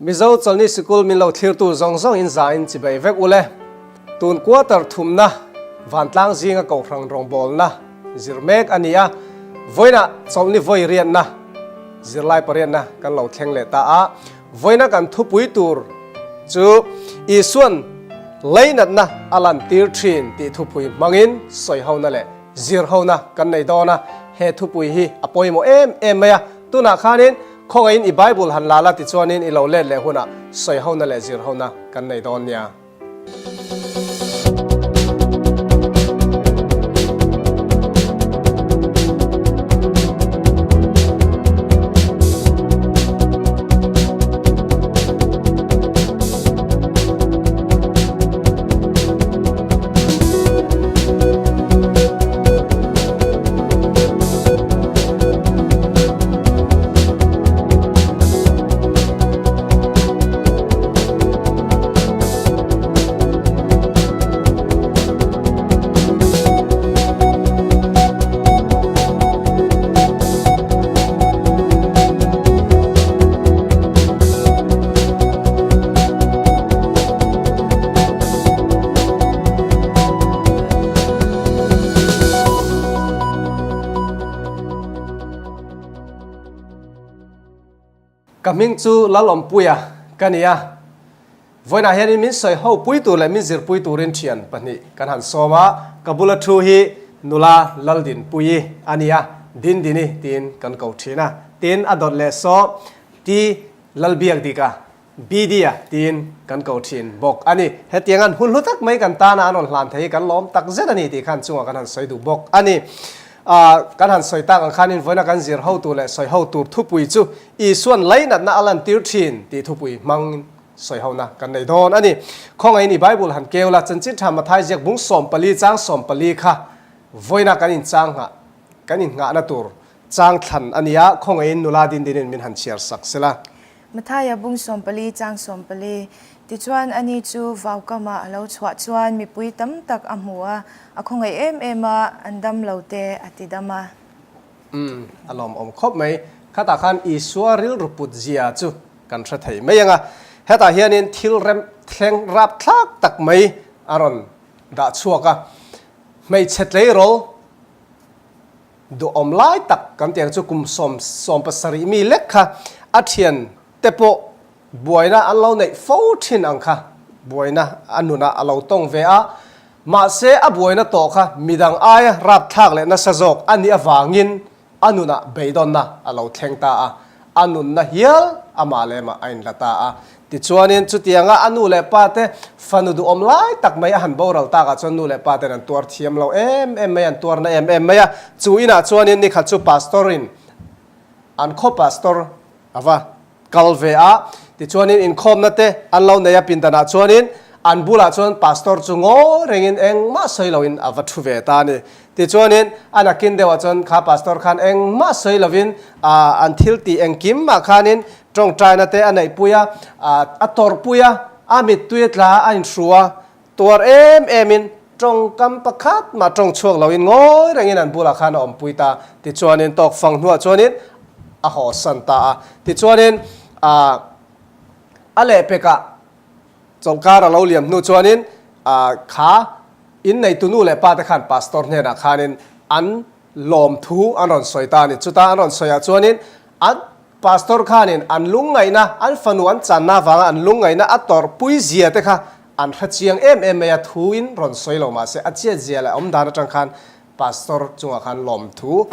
Mizo Chawlhni Sikul min lo thlirtu zawng zawng in za in chibai vek ule. Tun quarter thumna vantlang zinga kohhran rawngbawlna zir mek a ni a, vawiinah chawlhni vawi riatna zirlai pariatna kan lo thleng leh ta a, vawiina kan thupui tur chu Isuan leinatna a lantir thin tih thupui hmangin sawihona leh zirhona kan nei dawn a, he thupui hi a pawimawh em em mai a, tunah khanin Khawngaihin i Bible han la la tichuanin i lo let leh hunah sawihona leh zirhona kan nei dawn nia. Ka hming chu Lalawmpuia ka ni a, vawiinah hianin min sawi ho pui tur leh min zirpui turin thian pahnih kan han sawm a, ka bula thu hi nula Laldinpuii a ni a, Dindini tiin kan ko thin a, tin a dawt leh saw Ti Lalbiakdika Bidia tiin kan ko thin bawk a ni. Hetiang an hun hlu tak mai kan tana an rawn hlan thei hi kan lawm tak zet a ni tih khan chungah kan han sawi duh bawk a ni. Kan han sawi tak ang khanin vawiina kan zir hotu leh sawi ho tur thupui chu Isuan lainatna a lantir thin tih thupui hmangin sawi hona kan nei dawn a ni. Khawngaihin i Bible han keu la, Chanchin Tha Mathai ziak bung 14 chang 14 kha vawiina kan inchang nghah kan innghahna tur chang thlan a ni a, khawngaihin nula dindinin min han chhiar sak sela. Mathaia bung 14 chang 14, Tichuan ani chu vaukama a lo chhuah chuan mipui tam tak a hmu a, a khawngaih em em a, an dam lo te a ti dam a. Umm, a lawmawm khawp mai. Khatah khan Isua rilru put zia chu kan hre thei mai ang a. Hetah hianin thil rem thleng rapthlak tak mai a rawn dah chhuak a. Hmeichhe tleirawl. Duhawm lai tak kan tih ang chu kum 77 mi lek kha a thian te pawh buaina an lo neih fo thin ang kha buaina a nunah a lo tawng ve a, mahse a buaina tawh kha midang aia rapthlak leh nasa zawk a nih avangin a nunah beidawnna a lo thleng ta a, a nunna hial amah leh mah a inla ta a. Tichuanin chutianga a nu leh pa te fanu duhawm lai tak mai a han boral takah chuan nu leh pa ten an tuar thiam lo em em mai, an tuar na em em mai a. Chu inah chuanin nikhat chu pastor in an khaw pastor a va kal ve a. Tichuanin inkhawmna te an lo nei a pindanah chuanin an bulah chuan pastor chu ngawi rengin engmah sawi loin a va thu ve ta a ni. Tichuanin a nakin deuhah chuan kha pastor khan engmah sawi lovin an thil tih engkim mah khanin Tawngtaina te a neihpui a, a tawrhpui a, a mittui a tla a, a inhru a, tuar em emin tawngkam pakhat mah tawng chhuak loin ngawi rengin an bulah khan a awmpui ta. Tichuanin tawk fang hnuah chuanin a hawsan ta a. Tichuanin a lehpekah chawlhkar a lo liam hnu chuanin kha inneitu nu leh pa te khan pastor hnenah khanin an lawmthu an rawn sawi ta a ni. Chuta an rawn sawiah chuanin an Pastor khanin an lungngaihna, an fanu an channa avanga an lungngaihna a tawrhpui zia te kha an hre chiang em em mai a, thuin rawn sawi lo mahse a chiat zia leh awm dan atang khan Pastor chungah khan lawmthu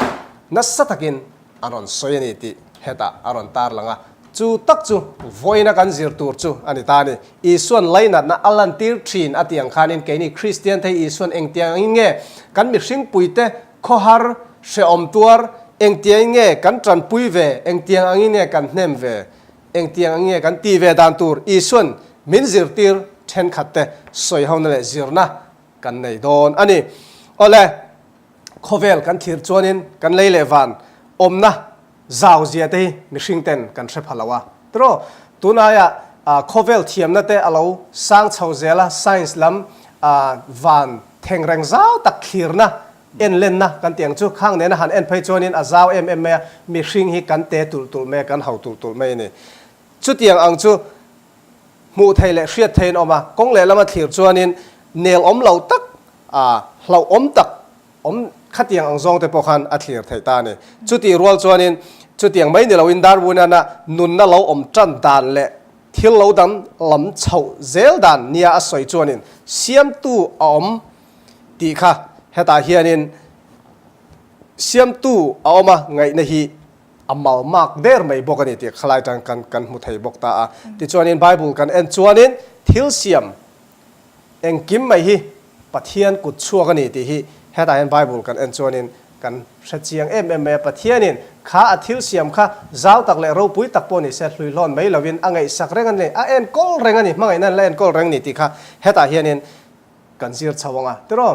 nasa takin an rawn sawi a ni tih hetah a rawn tarlang a. Chu tak chu vawiina kan zir tur chu a ni ta a ni. Isuan lainatna a lantir thin a tih ang khanin keini Kristian te hi Isuan engtiang angin nge kan mihringpuite Khawhar, hrehawm tuar, engtiangin nge kan tanpui ve, engtiang angin nge kan hnem ve, engtiang angin nge kan ti ve dan tur Isuan min zirtir thenkhat te sawihona leh zirna kan nei dawn a ni. Awle, khawvel kan thlir chuanin kan lei leh van awmna zau zia te hi mihring ten kan hre pha lo a. Tiraw, tunaiah khawvel thiamna te a lo sang chho zel a, science lam van thengreng zau tak thlirna, enlenna kan tih ang chu khang nena han en phei chuanin a zau em em mai a, mihring hi kan te tulh tulh mai a, kan ho tulh tulh mai a ni. Chutiang ang chu. Hmuh theih leh hriat theihin a awm a, kawng lehlama thlir chuanin nel awm lo tak, hlauhawm tak awm khatiang ang zawng te pawh khan a thlir theih ta a ni. Chutih rual chuanin chutiang mai ni loin Darwin-ana nunna lo awm tan dan leh thil lo dang lam chhoh zel dan nia a sawi chuanin siamtu a awm tih kha hetah hianin siamtu a awm a ngaihna hi a mal mak der mai bawk a ni tih khalai tang kan kan hmu thei bawk ta a. Tichuanin Bible kan en chuanin thil siam engkim mai hi Pathian kut chhuak a ni tih hi hetah hian Bible kan en chuanin kan hre chiang em em mai a. Pathianin kha a thil siam kha zau tak leh ropui tak pawh ni se hluihlawn mai lovin a ngaihsak reng a ni, a enkawl reng a ni, hmangaihna an la enkawl reng ni tih kha hetah hianin kan zir chho ang a. Tiraw?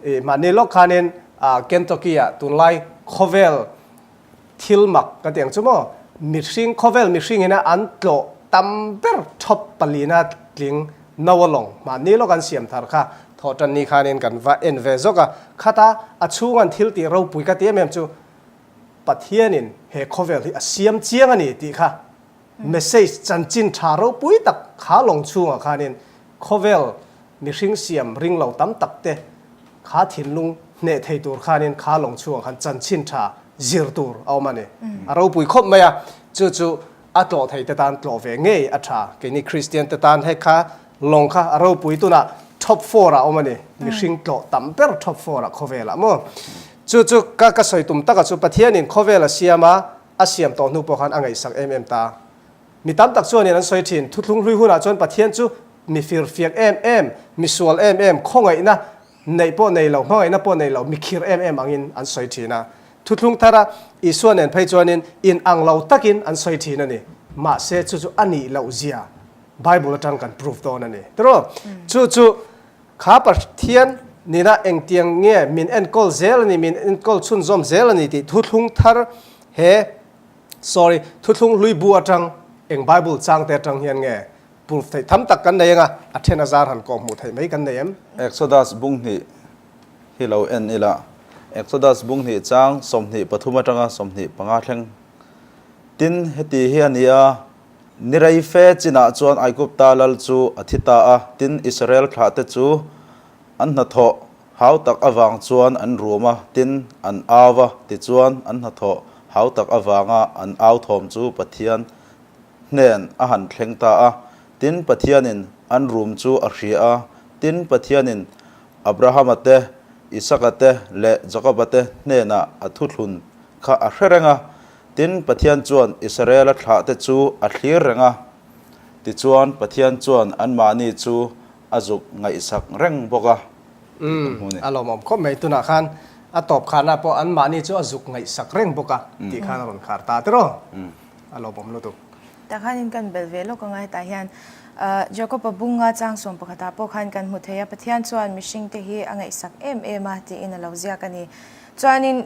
I mahni lawk khanin Kentucky-ah tunlai khawvel Thil mak ka ti ang chu maw? Mihring, khawvel mihring ina an tlawh tam ber thawp palina tling no a lawng. Mahni lawk an siam thar kha thawhtan ni khanin kan va en ve zawk a. Khata a chhung an thil tih ropui ka ti em em chu Pathianin he khawvel hi a siam chiang a ni tih kha message chanchin tha ropui tak kha lawng chhungah khanin khawvel Mihring siam ring lo tam tak te kha thinlung hneh thei tur khanin kha lawng chhungah khan chanchin tha zir tur a awm a ni. A ropui khawp mai a, chu chu a tlawh thei te tan tlawh ve ngei a tha. Keini Kristian te tan hei kha lawng kha a ropui tunah top four ah a awm a ni. Mihring tlawh tam ber top four ah khawvelah maw. Chu chu ka ka sawi tum taka chu Pathianin khawvel a siam a, a siam tawh hnu pawh khan a ngaihsak em em ta. Mi tam tak chuanin an sawi thin, thuthlung hlui hunah chuan Pathian chu mi firfiak em em, mi sual em em, khawngaihna neih pawh nei lo, hmangaihna pawh nei lo, mi khir em em angin an sawi thin a. Thuthlung thara Isua nen phei chuanin in ang lo takin an sawi thin a ni. Mahse chu chu a nih loh zia Bible atang kan proof dawn a ni. Tiraw? Chu chu kha Pathian nina engtiang nge min enkawl zel a ni, min enkawl chhunzawm zel a ni tih thuthlung thar he Sorry, thuthlung hlui bu atang eng Bible chang te atang hian nge proof theih tham tak kan nei anga a then a zar han kawh hmuh theih mai kan nei em? Exodus bung hnih hi lo en ila. Exodus bung hnih chang 23 atanga 25 thleng. Tin, heti hi a ni a, ni rei fe chinah chuan Aigupta lal chu a thi ta a, tin, Israel thlahte chu An hnathawh hau tak avang chuan an rum a, tin, an au va, tichuan an hnathawh hau tak avanga an au thawm chu Pathian hnen a han thleng ta a. Tin, Pathianin an rum chu a hria a, tin, Pathianin Abrahama te, Isaka te leh Jakoba te hnenah a thuthlun kha a hre reng a. Tin, Pathian chuan Israela thlahte chu a thlir reng a, tichuan Pathian chuan anmahni chu A zuk ngaihsak reng bawk a tih kan hmu a ni. A lawmawm khawp mai. Tunah khan a tawp khanah pawh anmahni chu a zuk ngaihsak reng bawk a tih khan a rawn khar ta tiraw? A lawmawm lutuk. Tah khanin kan bel ve lawk anga hetah hian Jakob-a bunga chang sawm pakhatah pawh khan kan hmu thei a, Pathian chuan mihringte hi a ngaihsak em em a tiin a lo ziak a ni. Chuanin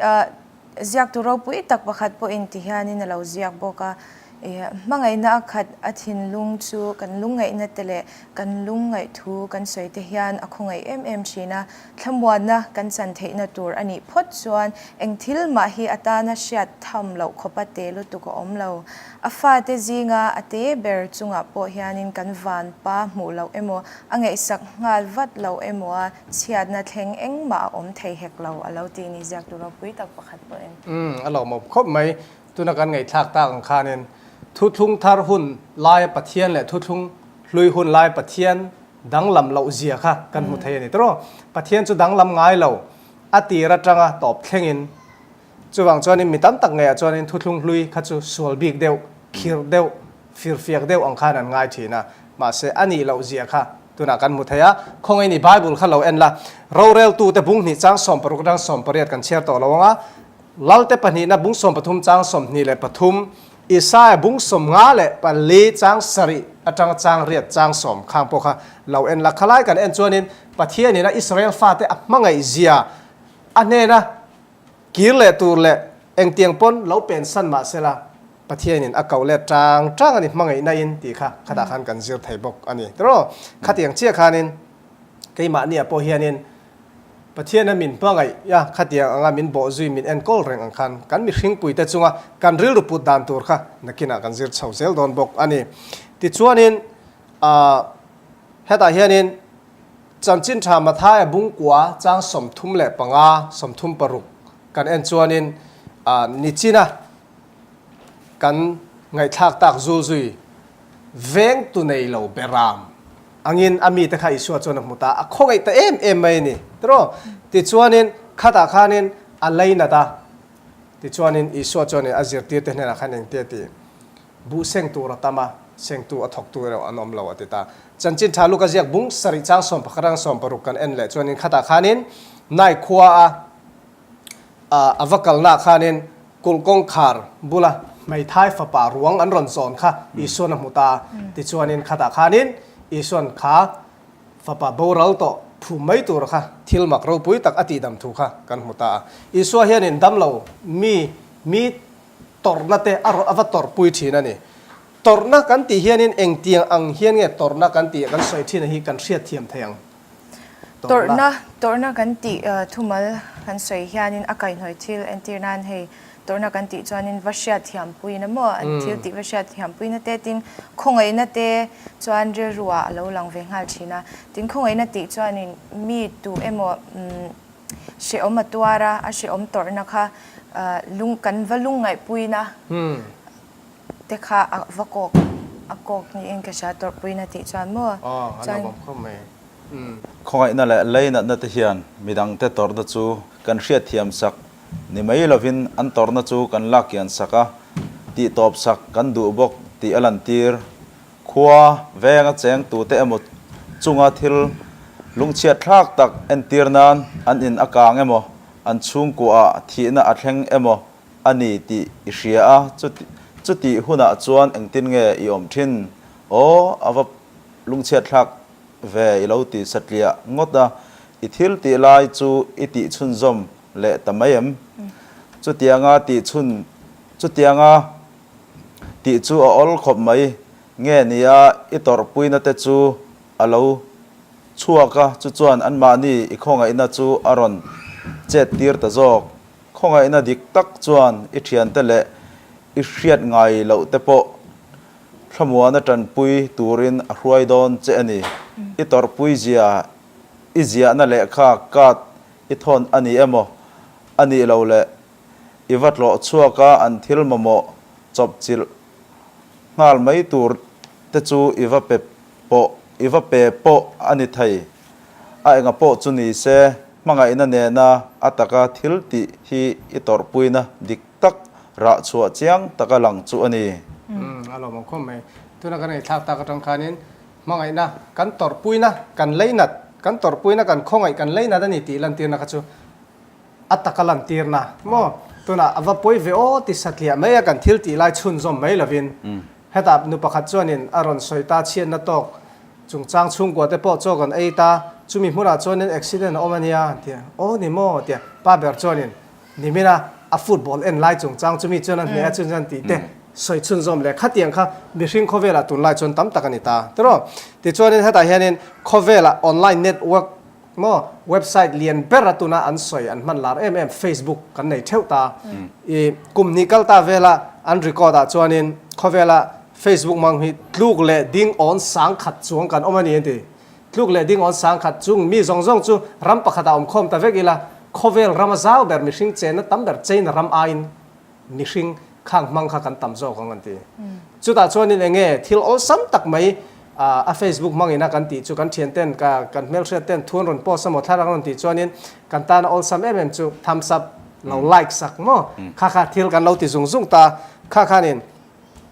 Ziaktu ropui tak pakhat pawhin ti hianin a lo ziak bawk a, Hmangaihna a khat a thinlung chu kan lungngaihna te leh kan lungngaihthu kan sawi te hian a khawngaih em em thin a, thlamuanna kan chan theihna tur a nih phawt chuan eng thil mah hi a tana hriat tham loh khawpa te lutuk a awm lo. A fate zinga a te ber chungah pawh hianin kan vanpa hmuh loh emaw, a ngaihsak nghal vat loh emaw a Chhiatna thleng engmah a awm thei hek lo, a lo ti ni ziaktu ropui tak pakhat pawhin. Umm, a lawmawm khawp mai. Tuna kan ngaihthlak tak ang khanin thuthlung thar hun laia Pathian leh thuthlung hlui hun laia Pathian danglam loh zia kha kan hmu thei a ni tawh. Pathian chu danglam ngai lo, a tir atanga tawp thlengin. Chuvang chuanin mi tam tak ngeiah chuanin thuthlung hlui kha chu sual bik deuh, khirh deuh, firfiak deuh ang khan an ngai thin a. Mahse, a nih loh zia kha tunah kan hmu thei a. Khawngaih ni Bible kha lo en la, roreltute bung hnih chang 60 atang 18 kan chhiar tawh lo ang a, Lalte pahnihna bung 13 chang 23, Isaiah bung 54 chang 7 atanga chang riat chang sawm khang pawh kha lo en la. Khalai kan en chuanin Pathianin a Israel fate a hmangaih zia a hnena Kir leh tur leh engtiang pawn lo pen san mah sela, Pathianin a koh let tang tang a ni hmangaihna in tih kha khatah khan kan zir thei bawk a ni. Tiraw? Khatiang chiah khanin keimahniah pawh hianin Pathiana min hmangaih a, khatiang anga min bawhzui min enkawl reng ang khan kan mihringpuite chunga kan rilru put dan tur kha nakinah kan zir chho zel dawn bawk a ni. Tichuanin. Hetah hianin Chanchin Tha Mathaia Bungkua chang 35, 36 kan en chuanin nichina kan ngaihthlak tak zul zui vengtu nei lo beram angin a mite kha Isua chuan a hmu ta, a khawngaih ta em em mai a ni tiraw? Tichuanin khatah khanin a leinat a, tichuanin Isua chuanin a zirtirte hnenah khan engti a ti? Buh seng tur a tam a, sengtu a thawktu erawh an awm lo a ti ta. Chanchin tha Luka ziak bung sarih chang 11 rang 60 kan en leh chuanin khatah khanin Nai khua a a va kalnaah khanin kulh kawngkhar bula hmeithai fapa ruang an rawn zawn kha Isuan a hmu ta a. Tichuanin khatah khanin Isuan kha fapa boral tawh phum mai tur kha thil mak ropui tak a tihdam thu kha kan hmu ta a. Isua hianin damlo mi mi tawrhna te a a va tawrhpui thin a ni. Tawrhna kan tih hianin engtiang ang hian nge tawrhna kan tih kan sawi thin a hi kan hriatthiam thei ang. Tawrhna, tawrhna kan tih thumal kan sawi hianin a kaihhnawih thil entir nan hei tawrhna kan tih chuanin va hriatthiampuina maw an thil tih va hriatthiampuina te tin khawngaihna te chuan rilru ah a lo lang ve nghal thin a. Tin khawngaihna tih chuanin mi tu emaw Hrehawm a tuar a, a hrehawm tawrhna kha lung kan va lungngaihpuina te kha a va kawk a kawk niin ka hria tawrhpuina tih chuan maw chuan. Khawngaihna leh leinatna te hian midangte tawrhna chu kan hriatthiam sak ni mai lovin an tawrhna chu kan lak kian sak a, tihtawp sak kan duh bawk tih a lantir. Khua venga cheng tute emaw chunga thil lungchhiat thlak tak entir nan an in a kang emaw, an chhungkuaah thihna a thleng emaw a ni tih i hria a, chutih hunah chuan engtin nge i awm thin? Aw, a va lungchhiat thlak ve i lo ti satliah ngawt a, i thil tih lai chu i tih chhunzawm leh ta mai em? Chutianga tih chhun, chutianga. Tih chu a awl khawp mai. Nge nia i tawrhpuina te chu a lo chhuak a, chu chuan anmahni i khawngaihna chu a rawn chet tir ta zawk. Khawngaihna dik tak chuan i thiante leh i hriat ngai loh te pawh thlamuana tanpui turin a hruai dawn che a ni. I tawrhpui zia i ziahna lehkha card i thawn a ni emaw a nih loh leh I va tlawh chhuak a, an thil mamawh chawpchilh nghal mai tur te chu i va pe pawh i va pe pawh a ni thei. A enga pawh chu ni se, hmangaihna nena a taka thil tih hi i tawrhpuina dik tak rah chhuah chiang taka lang chu a ni. Umm, a lawmawm khawp mai. Tuna kan ngaihthlak tak atang khanin hmangaihna kan tawrhpuina kan leinat, kan tawrhpuina kan khawngaih kan leinat a ni tih lantirna kha chu A taka lantirna maw? Tunah a va pawi ve aw ti satliah mai a kan thil tih lai chhunzawm mai lovin hetah nu pakhat chuanin a rawn sawi ta chhiatna tawk chungchang chhungkua te pawh chaw kan ei ta chumi hmunah chuanin accident a awm a nia an ti a aw ni maw tia pa ber chuanin nimina a football en lai chungchang chumi chuan a hneh a chun chuan tih te sawi chhunzawm leh khatiang kha mihring khawvelah tunlai chuan tam tak a ni ta tiraw tichuanin hetah hianin khawvelah online network Maw website lian ber a tuna an sawi an hman lar em em Facebook kan nei theuh ta. I kum hnih kal ta vela an record ah chuanin khawvela Facebook hmang hi tluk leh ding awn sang khat chuang kan awm a ni an ti. Tluk leh ding awn sang khat chung mi zawng zawng chu ram pakhatah awm khawm ta vek ila khawvel rama zau ber mihring chenna tam ber China ram aiin mihring khang hmang kha kan tam zawk ang an ti. Chutah chuanin eng nge thil awlsam tak mai a Facebook hmangin a kan tih chu kan thianten ka kan hmelhriat ten thu an rawn post emaw thlalak an rawn tih chuanin kan tana awlsam em em chu thumbs up lo like sak maw kha kha thil kan lo ti zung zung ta kha khanin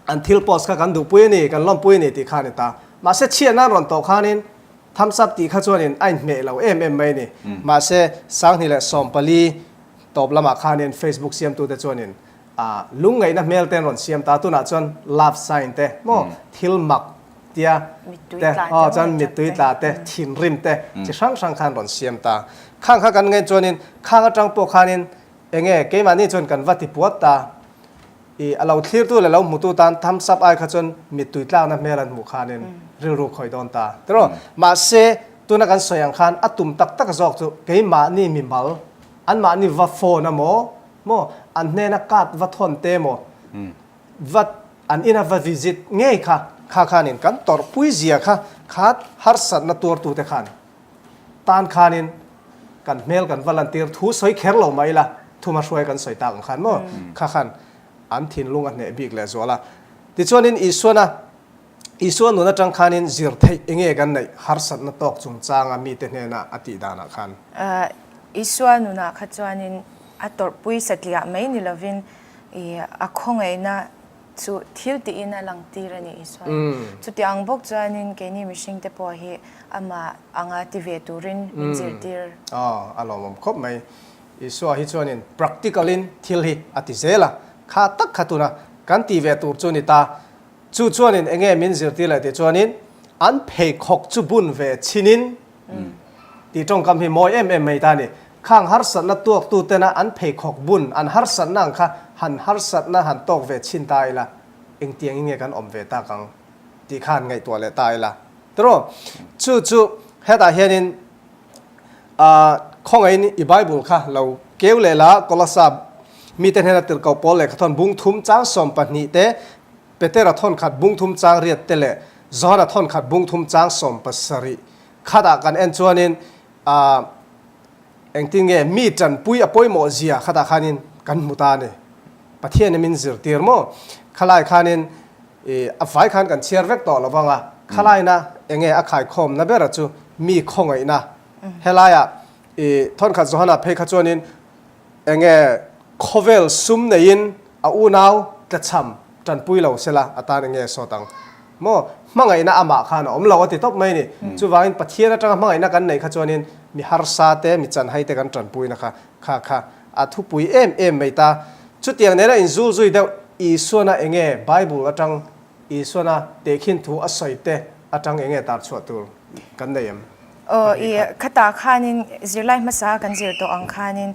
an thil post kha kan duhpui a ni kan lawmpui a ni tih kha a ni ta. Mahse chhiatna an rawn tawh khanin thumbs up tih kha chuanin a inhmeh lo em em mai a ni. Mahse 2014 Tawp lamah khanin Facebook siamtute chuanin lungngaihna hmel te an rawn siam ta, tunah chuan love sign te maw thil mak tia te aw chuan mittui tla te thinrim te chi hrang hrang khan rawn siam ta. Khang kha kan ngaih chuanin khang atang pawh khanin enge keimahni chuan kan va ti puat ta. I a lo thlirtu leh lo hmutu tan thumbs up ai kha chuan mittui tlakna hmel an hmuh khanin rilru khawih dawn ta tiraw. Mahse tuna kan sawi ang khan a tum tak tak zawk chu keimahni mimal Anmahni va phone a maw, maw, an hnena card va thawn te maw, va an ina va visit ngei kha, Kha khanin kan tawrhpui zia kha kha harsatna tuartute khan tan khanin kan hmel kan va lantir thu sawi kher lo mai ila, thuma hruai kan sawi tak ang khan maw? Kha khan an thinlung a hneh bik leh zual a. Tichuanin Isuana Isua nun atang khanin zir theih enge kan neih harsatna tawk chungchanga mite hnena a tih danah khan? Isua nunah kha chuanin a tawrhpui satliah mai ni lovin a khawngaihna chu thil tiin a lang tir a ni Isua in. Chuti ang bawk chuanin keini mihringte pawh hi amah anga ti ve turin min zirtir. Aw, a lawmawm khawp mai. Isua hi chuanin practical in thil hi a ti zel a, kha tak kha tuna kan ti ve tur chu ni ta. Chu chuanin enge min zirtir leh tih chuanin an pheikhawk chu bun ve chinin tih tawngkam hi mawi em em mai ta a ni. Khang harsatna tuaktu tena an pheikhawk bun, an harsatna ang kha han harsatna han tawk ve chhin ta ila, engtiangin nge kan awm ve tak ang tih kha han ngaihtuah leh ta ila. Tiraw? Chu chu hetah hianin ah khawngaihin i Bible kha lo keu leh la, Kolasa mite hnena tirhkoh pawl lehkha thawn bung thum chang 12 te, Petera thawn khat bung thum chang riat te leh Johana thawn khat bung thum chang 70 khatah kan en chuanin ah engtin nge mi tanpui a pawimawh zia khatah khanin kan hmu ta a ni. Pathian in min zirtir maw? Khalai khanin i a fai khan kan chhiar vek tawh lo vang a, khalaina enge a khaikhawmna bera chu mi khawngaihna. Helaiah i thawnkhat Johana phei kha chuanin enge khawvel sum neiin a unau tlachham tanpui lo sela atan enge sawt ang maw? Hmangaihna amah khan a awm lo a ti tawp mai a ni. Chuvangin Pathian atanga hmangaihna kan neih kha chuanin mi harsa te, mi chanhai te kan tanpuina kha kha kha a thupui em em mai ta. Chutiang nena inzul zui deuh Isuana enge Bible atang Isuana tehkhin thu a sawi te atang enge tar chhuah tur kan nei em? Aw i khatah khanin zirlai hmasa kan zir tawh ang khanin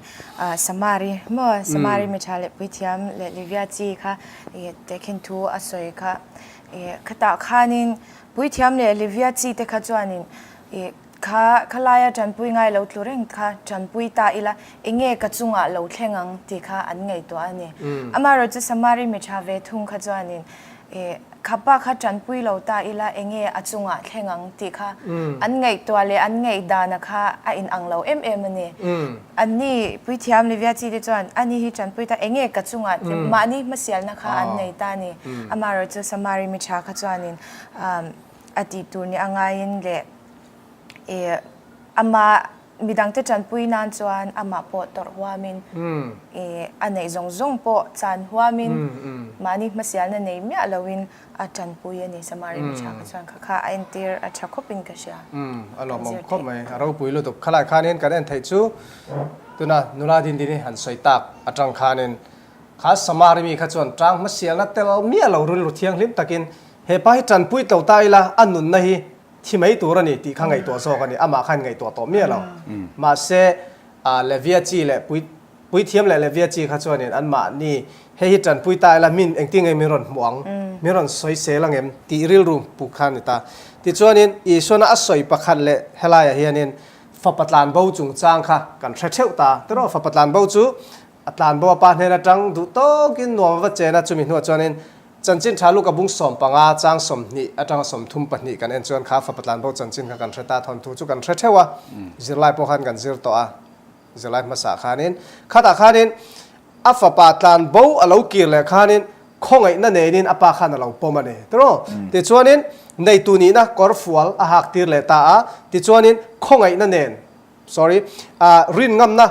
Samari maw Samari mi tha leh puithiam leh Livia chi kha i tehkhin thu a sawi kha i khatah khanin puithiam leh Livia chi te kha chuanin i Kha khalaia tanpui ngai lo tlu reng kha tanpui ta ila, enge ka chungah lo thleng ang tih kha an ngaihtuah a ni. Amaherawh chu Samari mi tha ve thung kha chuanin, Ih, kha pa kha tanpui lo ta ila, enge a chungah thleng ang tih kha an ngaihtuah leh an ngaihdana kha a inang lo em em a ni. Anni Puithiam Livia chi te chuan, Ani hi tanpui ta, enge ka chungah thleng, mahni hmasialna kha an nei ta a ni. Amaherawh chu Samari mi tha kha chuanin a tih tur ni a ngaiin leh, I amah midangte tanpui nan chuan amah pawh tawrh huamin i a neih zawng zawng pawh chan huamin mahni hmasialna nei miah loin a tanpui a ni. Samari mi tha kha chuan kha kha a entir a tha khawpin ka hria. Umm a lawmawm khawp mai, a ropui lutuk. Khalai khanin kan en theih chu tuna nula Dindini han sawi tak atang khanin kha Samari mi kha chuan tang hmasialna tel miah lo rilru thianghlim takin hepa hi tanpui tlo ta ila a nunna hi Thi mai tur a ni tih kha ngaihtuah zawk a ni. Amah khan ngaihtuah tawh miah lo. Mahse, Levia chi leh pui Puithiam leh Levia chi kha chuanin anmahni hei hi tanpui ta ila min engtin nge min rawn hmuh ang, min rawn sawi sel ang em tih rilru puk kha a ni ta. Tichuanin Isuana a sawi pakhat leh helaiah hianin fapa tlanbo chungchang kha kan hre theuh ta. Tiraw fapa tlanbo chu a tlanbo a pa hnen atang duh tawkin nuam a va chen a, chumi hnuah chuanin Chanchin tha Luka bung 15 chang 20 atanga 32 kan en chuan kha fapa tlanbo chanchin kha kan hre ta, thawnthu chu kan hre theuh a, zirlai pawh khan kan zir tawh a, zirlai hmasa khanin khatah khanin a fapa tlanbo a lo kir leh khanin khawngaihna nenin a pa khan a lo pawm a ni tiraw? Tichuanin neitu nihna kawrfual a hak tir leh ta a, tichuanin khawngaihna nen sorry ah rinngamna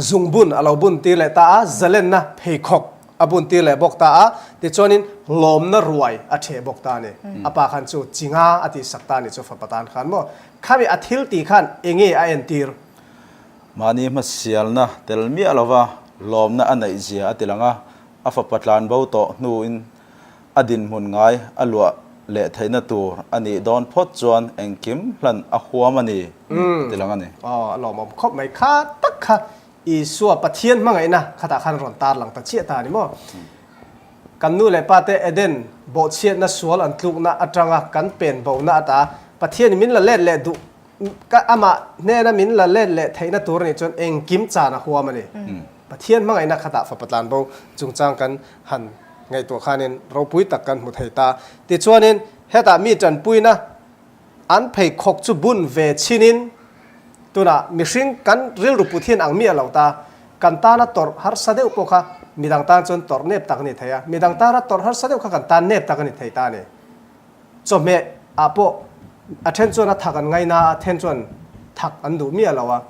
Zungbun a lo bun tir leh ta a, zalenna pheikhawk a bun tir leh bawk ta a, tichuanin lawmna ruai a theh bawk ta a ni. A pa khan chu chinga a tihsak ta a ni chu fapa tan khan maw? Khami a thil tih khan enge a entir? Mahni hmasialna tel miah lova lawmna a neih zia a ti lang a, a fapa tlanbo tawh hnuin A dinhmun ngai a luah leh theihna tur a nih dawn phawt chuan engkim hlan a huam a ni a ti lang a ni. Aw, a lawmawm khawp mai. Kha tak kha Isua Pathian hmangaihna khatah khan rawn tar lang ta chiah ta a ni maw? Kan nu leh pa te Eden bawhchhiatna sual an tlukna atanga kan pen bona ata Pathianin min la let leh duh ka amah hnena min la let leh theihna tur a nih chuan engkim chan a huam a ni. Pathian hmangaihna khatah fapa tlanbo chungchang kan han. ngaihtuah khanin ropui tak kan hmu thei ta. Tichuanin hetah mi tanpuina an pheikhawk chu bun ve chinin tunah mihring kan rilru put hian ang miah lo ta, kan tana tawrh harsa deuh pawh kha midang tan chuan tawrh nep tak a ni thei a, midang tana tawrh harsa deuh kha kan tan nep tak a ni thei ta a ni. Chawhmeh ah pawh a then chuan a thak an ngaina a, a then chuan thak an duh miah lo a.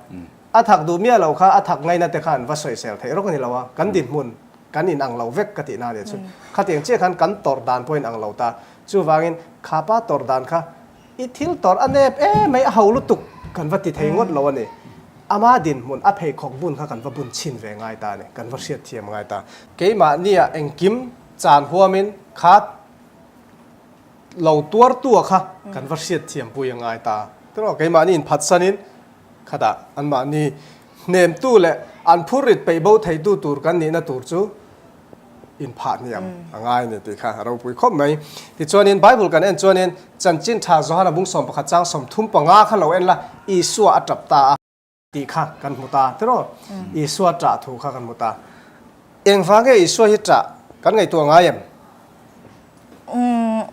A thak duh miah lo kha a thak ngaina te khan va sawisel theih rawk a ni lo a, kan dinhmun kan in ang lo vek ka tihna a nih chu. Khatiang chiah khan kan tawrh dan pawh in ang lo ta. Chuvangin kha pa tawrh dan kha i thil tawrh a nep em mai a ho lutuk kan va ti thei ngawt lo a ni. Ama dinhmun a pheikhawk bun kha kan va bun chhin ve ngai ta a ni, kan va hriatthiam ngai ta. Keimahnia engkim chan huamin kha lo tuartua kha kan va hriatthiampui a ngai ta. Tiraw keimahni inphatsanin khatah anmahni hnemtu leh an phurrit peih bo theitu tur kan nihna tur chu inphah hniam a ngai a ni tih kha a ropui khawp mai. Tichuanin Bible kan en chuanin Chanchin Tha Johana bung 11 chang 35 kha lo en la, Isua a tap ta a. Tih kha kan hmu ta tiraw? Isua ṭah thu kha kan hmu ta. Engvang nge Isua hi ṭah kan ngaihtuah ngai em? Umm,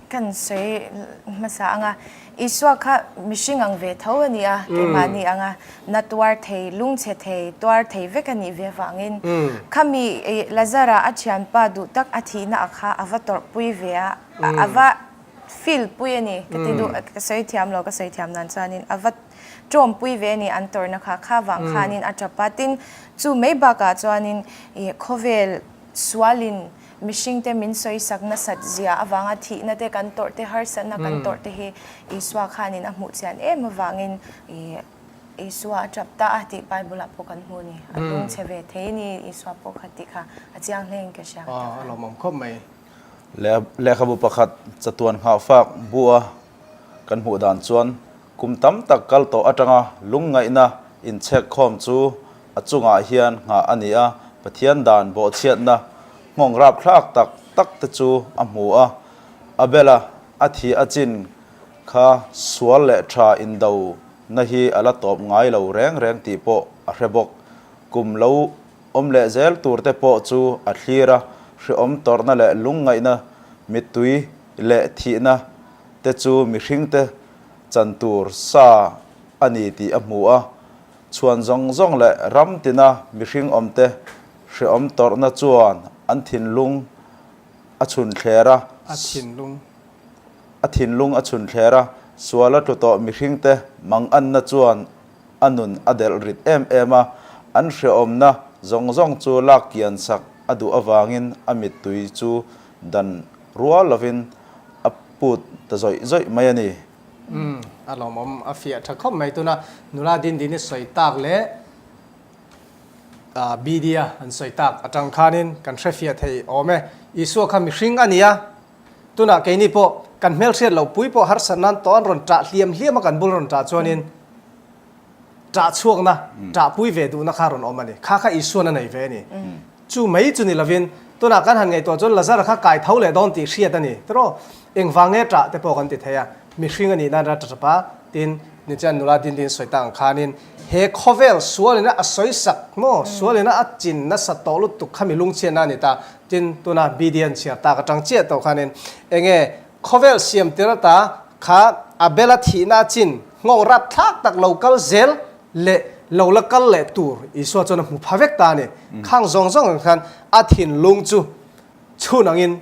kan sawi hmasa ang a. Isua kha mihring ang ve tho a ni a, keimahni ang a, na tuar thei, lungchhe thei, tuar thei vek a nih ve avangin khami Lazara a thianpa duh tak a thihna ah kha a va tawrhpui ve a, a va feel pui a ni. Ka ti duh, ka sawi thiam lo, ka sawi thiam nan chuanin a va Tawmpui ve ni an tawrhna kha kha vang khanin a tap a, tin chu mai bakah chuanin ih khawvel sualin mihringte min sawisak nasat zia avanga thihna te kan tawrh te harsatna kan tawrh te hi Isua khanin a hmuh chian em avangin ih Isua a tap ta a tih Bible ah pawh kan hmu a ni. A lungchhe ve thei ni Isua pawh kha tih kha a chiang hlein ka hria ka ta khan. A lawmawm khawp mai. Lehkhabu pakhat chatuan nghahfak bu a Kan hmuh dan chuan kum tam tak kal tawh atanga lungngaihna inchhekkhawm chu a chungah hian nghah a ni a, Pathian dan bawhchhiatna nghawng rapthlak tak tak te chu a hmu a, Abela a thi a chin kha sual leh tha indo na hi a la tawp ngai lo reng reng tih pawh a hre bawk. Kum lo awm leh zel tur te pawh chu a thlir a, hrehawm tawrhna leh lungngaihna mittui leh thihna te chu mihringte chan tur sa a ni tih a hmu a, chhuan zawng zawng leh ram tina mihring awmte hrehawm tawrhna chuan an thinlung a chhun thler a, A thinlung. A thinlung a chhun thler a, sual a tlu tawh mihringte manganna chuan a nun a delh rit em em a, an hrehawmna zawng zawng chu lak kian sak a duh avangin a mittui chu dan rual lovin a put ta zawih zawih mai a ni. Umm, a lawmawm a fiah tha khawp mai. Tuna nula Dindini sawi tak leh BD-a an sawi tak atang khanin kan hre fiah thei awm e. Isua kha mihring a ni a, tunah keini pawh kan hmelhriat loh pui pawh harsat nan tawh an rawn ṭah hliam hliam a kan bul rawn ṭah chuanin ṭah chhuakna, ṭahpui ve duhna kha rawn awm a ni. Kha kha Isuan a nei ve a ni. Chu mai chu ni lovin, tunah kan han ngaihtuah chuan Lazara kha kai tho leh dawn tih hriat a ni. Tiraw, engvang nge ṭah te pawh kan ti thei a, mihring a nih nan ra ṭa ṭap a, tin, nichian nula din din sawi tak ang khanin he khawvel sualina a sawi sak maw, sualina a chin nasa tawh lutuk kha mi lungchhiatna a ni ta. Tin, tuna BD an chhiar tak aṭang chiah tawh khanin enge khawvel siam tir ata kha Abel-a thihna a chin nghawng rapthlak tak lo kal zel leh lo la kal leh tur Isua chuan a hmu pha vek ta a ni. Khang zawng zawng ang khan a thinlung chu chhun angin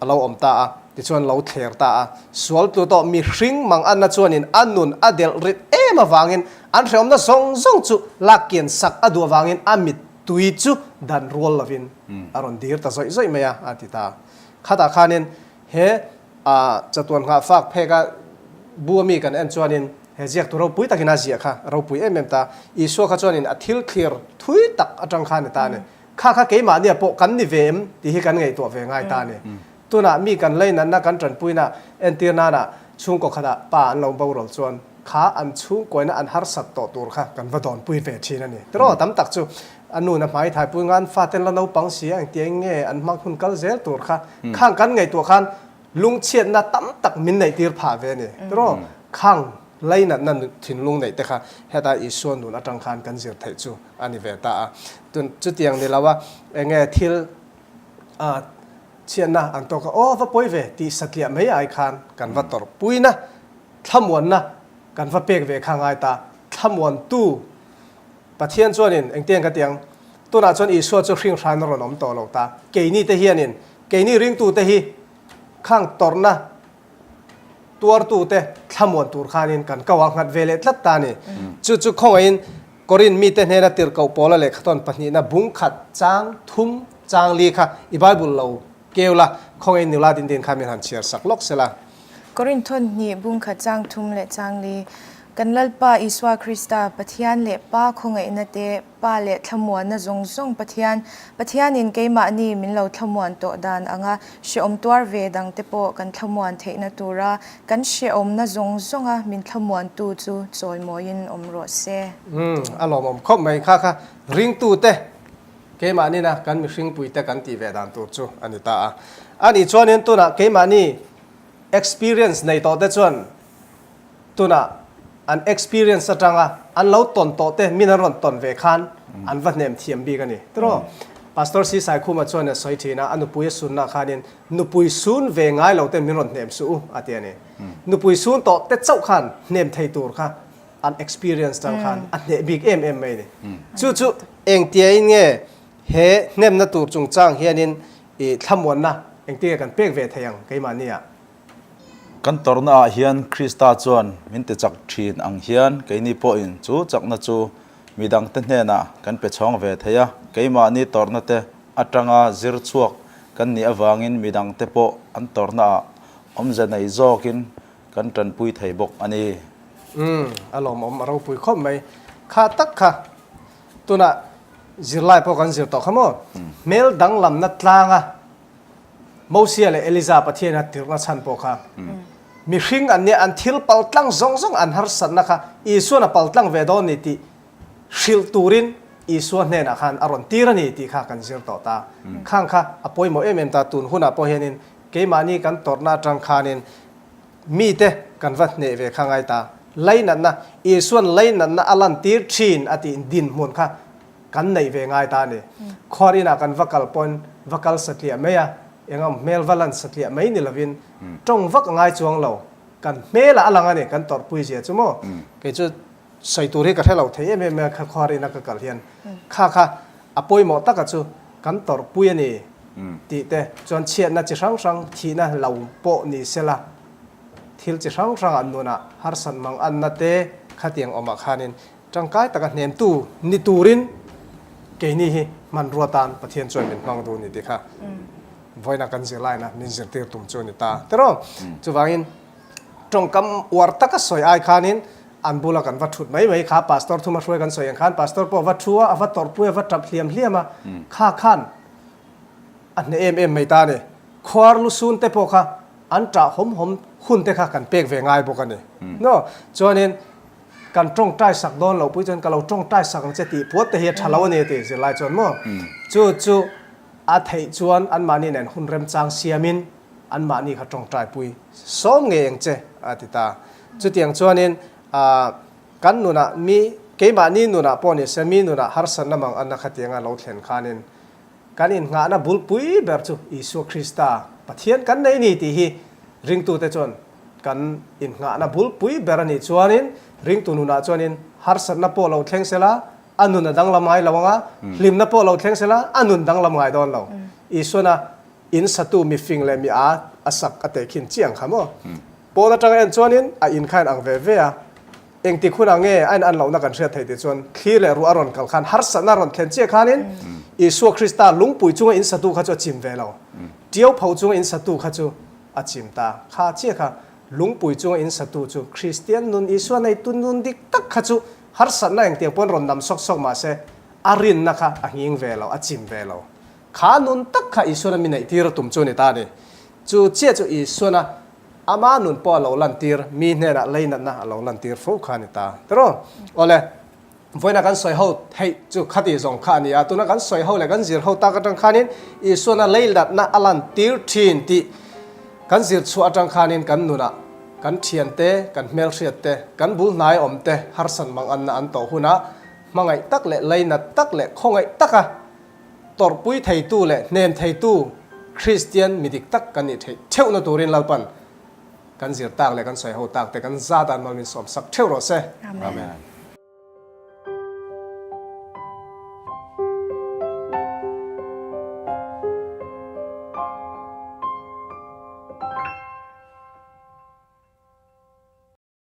a lo awm ta a, tichuan lo thler ta a. Sual tlu tawh mihring mang anna chuanin a nun a delh rit em avangin an hrehawmna zawng zawng chu lak kian sak a duh avangin a mittui chu dan rual lovin a rawn dir ta zawih zawih mai a, a ti ta. Khatah khanin he A chatuan nghah fak phek a bu ami kan en chuanin he ziaktu ropui takin a ziah kha ropui em em ta. Isua kha chuanin a thil thlir thui tak atang kha a ni ta a ni. Kha kha keimahnia pawh kan ni ve em tih hi kan ngaihtuah ve ngai ta a ni. Tunah mi kan leinatna kan tanpuina entir nana chhungkaw khatah pa an lo boral chuan kha an chhungkuaina an harsat tawh tur kha kan va dawnpui ve thin a ni. Tiraw tam tak chu a nun a hmai thaipui ngan faten la naupang si a engtiang nge an hmang hun kal zel tur kha khang kan ngaihtuah khan lungchhiatna tam tak min neih tir phah ve a ni. Tiraw khang lainatna thinlung neih te kha heta Isua nun atang khan kan zir theih chu a ni ve ta a. Chutiang ni lo a enge thil a. Chhiatna an tawk a, aw va pawi ve tih satliah mai ai khan kan va tawrhpuina, thlamuanna kan va pek ve kha ngai ta. Thlamuantu Pathian chuanin engtiang ka ti ang? Tunah chuan Isua chu hringhran a rawn awm tawh lo ta. Keini te hianin, keini ringtute hi khang tawrhna tuartute thlamuan tur khanin kan ko a nghat ve leh tlat ta a ni. Chu chu khawngaihin Korin mite hnena tirhkoh Paula lehkhathawn pahnihna bung khat chang thum chang li kha i Bible lo keu la, khawngaihin nula din din kha min han chhiar sak lawk se la. Korin thawn hnih bung khat chang thum leh chang li, Kan Lalpa Isua Krista, Pathian leh Pa khawngaihna te, Pa leh thlamuanna zawng zawng Pathian, Pathianin keimahni min lo thlamuan tawh dan anga hrehawm tuar ve dangte pawh kan thlamuan theihna tura kan hrehawmna zawng zawnga min thlamuantu chu chawimawiin awm rawh se. Umm, a lawmawm khawp mai kha kha ringtute keimahni-na kan mihringpuite kan tih ve dan tur chu a ni ta a. A nih chuanin tunah keimahni experience nei tawhte chuan Tunah an experience atanga an lo tawn tawh te min an rawn tawn ve khan an va hnem thiam bik a ni. Tiraw? Pastor Si Saikhuma chuan a sawi thin a, a nupui a sunna khanin nupui sun ve ngai lo ten min rawn hnem suh u a ti a ni. Nupui sun tawh te chauh khan hnem thei tur kha an experience tang khan a hneh bik em em mai a ni. Chu chu engtiain nge he hnemna tur chungchang hianin i thlamuanna engtinge kan pek ve thei ang keimahni ah? Kan tawrhna ah hian Krista chuan min ti chak thin ang hian keini pawhin chu chakna chu midangte hnenah kan pe chhawng ve thei a, keimahni tawrhna te atanga zir chhuak kan nih avangin midangte pawh an tawrhna ah awmze nei zawkin kan tanpui thei bawk a ni. Umm, a lawmawm a ropui khawp mai. Kha tak kha tunah zirlai pawh kan zir tawh kha maw? Hmel danglamna tlanga Mosia leh Eliza Pathian a tirhna chhan pawh kha mihring an nia, an thil paltlang zawng zawng an harsatna kha Isuan a paltlang ve dawn ni tih hrilh turin Isua hnenah khan a rawn tir a ni tih kha kan zir tawh ta. Khang kha a pawimawh em em ta, tun hunah pawh hianin keimahni kan tawrhna atang khanin mite kan va hneh ve kha ngai ta. Lainatna, Isuan lainatna a lantir thin a tih dinhmun kha Kan neih ve ngai ta a ni. Khuar inah kan va kal pawn va kal satliah mai a, eng ang hmel va lan satliah mai ni lovin tawng vak a ngai chuang lo. Kan hmelah a lang a ni, kan tawrhpui zia chu maw. Kei chu sawi tur hi ka hre lo thei em em mai a, kha khuar ina ka kal hian kha kha a pawimawh taka chu kan tawrhpui a ni tih te chuan chhiatna chi hrang hrang thihna lo pawh ni sela thil chi hrang hrangah nunah harsat mang anna te khatiang awmah khanin Tangkai taka hnemtu ni turin keini hi hmanrua tan Pathian chuan min hmang duh ni tih kha vawiina kan zirlaina min zirtir tum chu a ni ta tiraw. Chuvangin tawngkam uar taka sawi ai khanin an bula kan va thut mai mai kha Pastor thuma hruai kan sawi ang khan Pastor pawh a va thu a, a va tawrhpui a, a va tap hliam hliam a, kha khan a hneh em em mai ta a ni. Khuar lusun te pawh kha an tah hawm hawm hun te kha kan pek ve ngai bawk a ni. Chuanin Kan tawngtai sak dawn loh pui chuan ka lo tawngtai sak ang che tih puat te hi a tha lo a ni a ti zirlai chuan maw. Chu chu a theih chuan anmahni nen hun remchang siamin anmahni kha tawngtai pui sawm ngei ang che a ti ta. Chutiang chuanin kan nunah mi keimahni nunah pawh ni se mi nunah harsatna mang anna khatianga lo thlen khanin Kan innghahna bulpui ber chu Isua Krista, Pathian kan nei ni tih hi ringtute chuan kan innghahna bulpui ber a nih chuanin ringtu nunah chuanin harsatna pawh lo thleng sela a nun a danglam ngai lo ang a, hlimna pawh lo thleng sela a nun danglam ngai dawn lo. Isuana in satu mifing leh mi a a sak a tehkhin chiah ang kha maw? Pawn atanga en chuanin a in kha a inang ve ve a. Engtik hunah nge a in an lohna kan hriat theih tih chuan thli leh ruah a rawn kal khan harsatna a rawn thlen chiah khanin Isua Krista lungpui chunga in satu kha chu a chim ve lo. Tiau pho chunga in satu kha chu a chim ta. Kha chiah kha lungpui chunga in satu chu Kristian nun Isua neitu nun dik tak kha chu harsatna engtiang pawn rawn nam sawk sawk mah se a rinna kha a nghing ve lo, a chim ve lo. Kha nun tak kha Isuana mi neihtir a tum chu a ni ta a ni. Chu chiah chu Isuana Ama nun pawh a lo lantir, mi hnenah leinatna a lo lantir fo kha a ni ta. Tiraw? Awle, vawiina kan sawi ho theih chu khati zawng kha a ni a, tuna kan sawi ho leh kan zir ho tak atang khanin Isuana leinatna a lantir thin tih kan zir chhuah atang khanin kan nunah kan thiante, kan hmelhriatte, kan bul hnai awmte harsat manganna an tawh hunah hmangaih tak leh leinat tak leh khawngaih taka tawrhpui theitu leh hnem theitu. Kristian mi dik tak kan nih theih theuhna turin Lalpan kan zir tak leh kan sawi ho tak te kan za dan mal min sawmsak theuh rawh se. Amen.